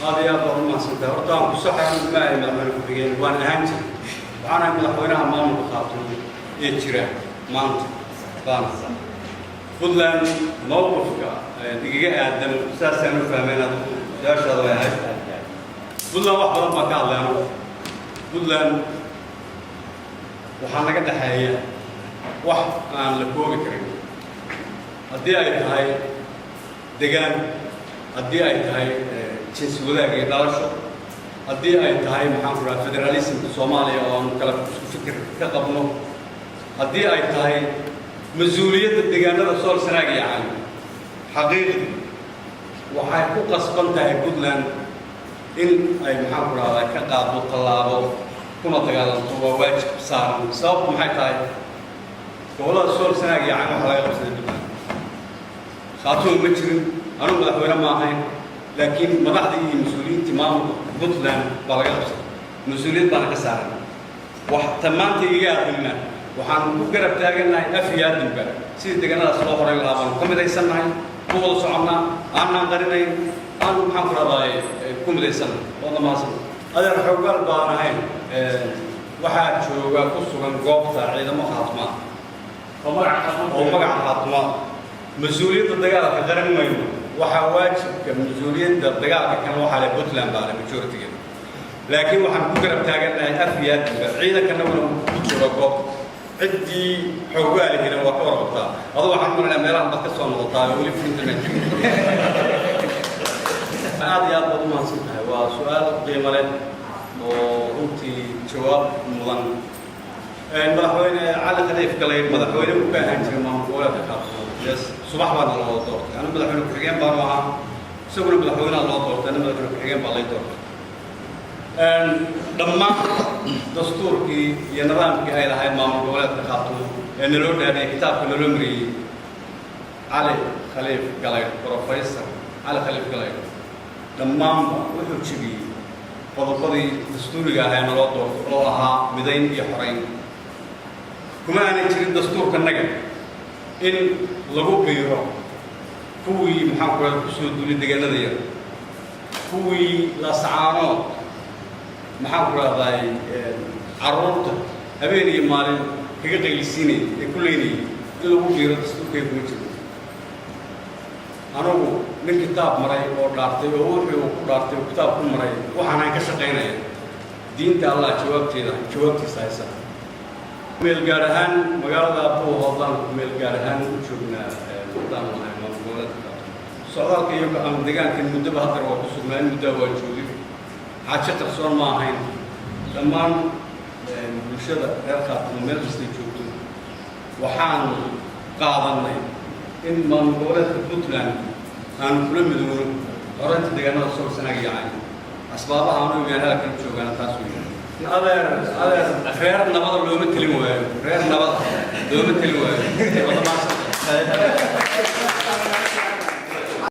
Aad iyo aad baad u mahadsantahay. Horta aan ku saxay, ma ahay madaxweyne ku-xigeen, waan ahaan jiray. Waxaan ahay madaxweynaha maamulka Khaatumo ee jira maanta baana. Puntland mowqifka igaga aadan saasaan u fahmeen, adigu su-aashaada way ahayd. Puntland wax badan baan ka hadlay anugu. Puntland waxaa naga dhexeeya wax aan la koobi karin, haddii ay tahay degaan, haddii ay tahay jinsi wadaag iyo dhalasho, haddii ay tahay, maxaan ku dhaha, federalismka Soomaaliya oo aanu kala isku fikir ka qabno, haddii ay tahay mas-uuliyadda deegaanada Sool, Sanaag iyo Cayn. Xaqiiqdi waxay ku qasban tahay Puntland in ay, maxaan ku dhahdaa, ka qaado tallaabo kuna dagaalanto. Waa waajib saaran. Sababtu maxay tahay? Gobollada Sool, Sanaag iyo Cayn waxaa laga qabsaday Puntland. Khaatumo ma jirin, anugu madaxweyne ma ahayn, laakiin madaxdii iyo mas-uuliyiintii maamulka Puntland baa laga qabsaday, mas-uuliyad baana ka saaran. Wax ta maanta igaga aadinna, waxaan ku garab taagannahay af iyo aadinba sidii deegaanadaas loo horay lahaa. Baanu ka midaysannahay, ku wada soconnaa, aanaan qarinayn, aanu, maxaan ku rahdaay, ku midaysannahay. Waadna mahadsan, adeer. Xoogaal baan ahayn. Waxaa jooga ku sugan goobta ciidamo Khaatuma oo magaca Khaatuma. Mas-uuliyadda dagaalka qaran mayno. Waxaa waajibka mas-uuliyadda dagaalka kan waxaa le Puntland baa le majority-geeda, laakiin waxaan ku garab taagannahay af iyo aadinba. Ciidankanaguna wuu ku jooga goobta. Ciddii xoogaalihina waa ka warqabtaa. Aduu waxaan u maleynayaa meelahan baad ka soo noqotaa oo weli internet. Aad iyo aad baad u mahadsan tahay. Waa su-aal qiimo leh oo runtii jawaab mudan. Madaxweyne Cali Khaliif Galaydh madaxweyne u baahan jiray maamul goboleedka Khaatumo. Yes, subax baana loo doortay. Anu madaxweyne ku-xigeen baanu ahaa, isaguna madaxweynaha loo doortay, ana madaxweyne ku-xigeen baa lay doortay. Dhammaan dastuurkii iyo nidaamkii ay lahayd maamul goboleedka Khaatumo ee naloo dhaadhiyay, kitaabka naloo mariyey, Cali Khaliif Galaydh, Professor Cali Khaliif Galaydh, dhammaanba wuxuu jebiyey qodobadii dastuuriga ahaa ee naloo doortay oo ahaa midayn iyo xorayn. Kuma aanay jirin dastuurkanaga in lagu biiro kuwii, maxaan ku raha, kusoo duulay deegaanada yar, kuwii Laascaanood, maxaan ku rahdaay, carruurta habeen iyo maalin kaga qaylisiinayay ee ku leynayay in lagu biiro dastuurkayga kuma jiro. Anugu nin kitaab maray oo dhaartay oo wuxuu uu ku dhaartay oo kitaab ku maray waxaanaan ka shaqaynaya diinta Allah jawaabteeda jawaabtiisa haysa. Meel gaar ahaan magaalada Buuhoodlaan meel gaar ahaan u joognaa haddaan nahay maamul goboleedka. Socdaalka iyago ama deegaankan muddoba haddar waa ku sugnaa, in muddaa waa joogin, xaajo qarsoon ma ahayn. Dhammaan bulshada reer Khaatumo meel kastay joogto waxaanu qaadannay in maamul goboleedka Puntland aanu kula midowno xoreynta deegaanada Sool, Sanaag iyo Cayn. Asbaabaha aanu imaan halkan joogaana taas weeyaan. Adeer, adeer, reer nabada looma telin waayo, reer nabada looma telin waayo. Wada mahadsan.